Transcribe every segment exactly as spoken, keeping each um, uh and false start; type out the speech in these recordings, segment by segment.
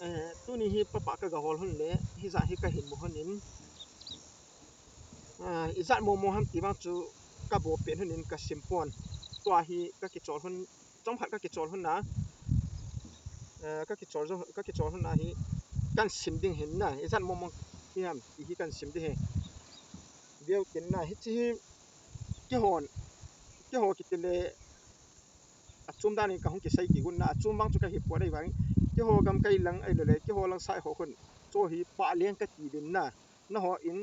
Eh, tuni hi papa ka ga hol hun le, hijat hi ka hin mu hun in, ah, ijat mong mong ham ti vang chu ka bol pen hun in ka sim pon. Tua hi ka kichol hun, chomkhat ka kichol hun na, eh, ka kichol jong, ka kichol hun na hi kan sim ding hin na, ijat mong mong hi ham ti hi kan sim ding hi. Veu tin na, hichi hi kihon, kiho kiti le, achom dan in ka hung kisei kit un na, achom vang chu ka hi pon ahivang, keiho gamkai lang ahilou le, keiho lang side ho khun, chu hi pah leng ka ti uvin na, nangho in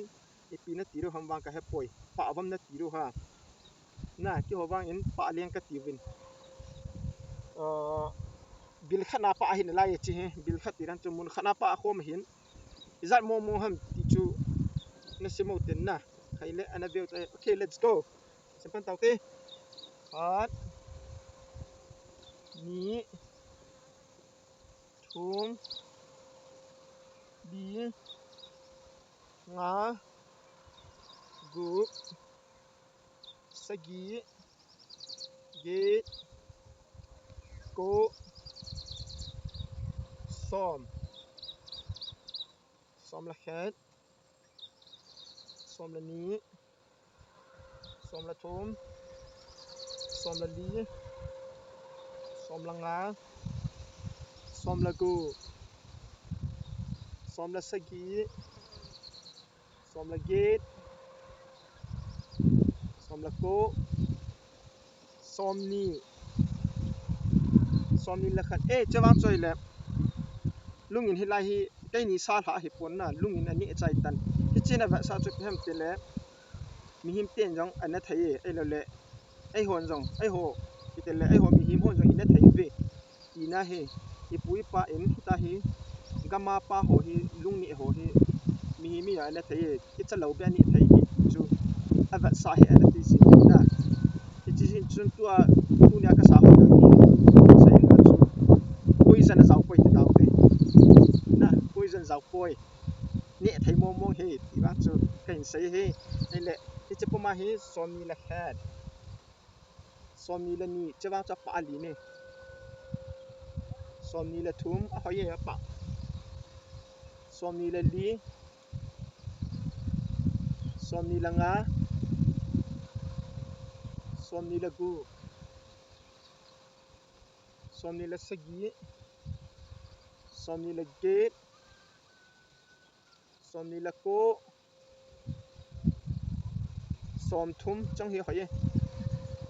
ipi na ti diu ham vang ka he poi, pah vam na ti diu ham. Na, keiho vang in pah leng ka ti uvin. Ah, bil khat na pah ahi nalai e chi hi, bil khat ti dan chu mun khat na pah akhom ahin, ijat mong mong ham ti chu na sim u tin na. Khai le ana veu tai. Okay, let's go. Sim pan tau te. Khat, ni, thum, li, nga, gup, sagi, get, ko, som. Som le khat, som le ni, som le thum, som le li, som le nga, som le gup, som le sagi, som le get, som le ko, som ni, som ni le khat. Eh, che vang chu ahile, lungin hilai hi keini sa lha ahi pon na, lungin aneh chai tan. Hichi na vetsah chu ipi ham ti le, mihem ten jong ana thei e, ahilou le, eihon jong, eiho, kiti le, eiho mihem hon jong ina thei uve. Tina hi, ipu ipa in, hita hi, gam a pa ho hi, lungneh ho hi, mihem in ana thei e, kicha lou beh aneh thei hi, chu, avetsah hi ana ti jing na. Hichi jing chun tua, tunia ka sa ho ding hi, sa in ma chu, poison a jao poi ti tau te. Na, poison jao poi. Neh thei mong mong hi, ti vang chu, ka hin sei hi, ahile, hichi puma hi, som ni le khat. Som ni le ni, che vang chu apah a li ni. Som ni le thum, ahoi e apah. Som ni le li. Som ni le nga. Som ni le gup. Som ni le sagi. Som ni le get. Som ni le ko. Som thum chang hi hoi e.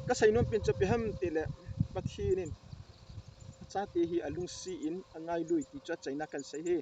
Ka sei nom pen chu ipi ham ti le, Pathen in achate hi alungset in angailui ti chu achaina kan sei hi.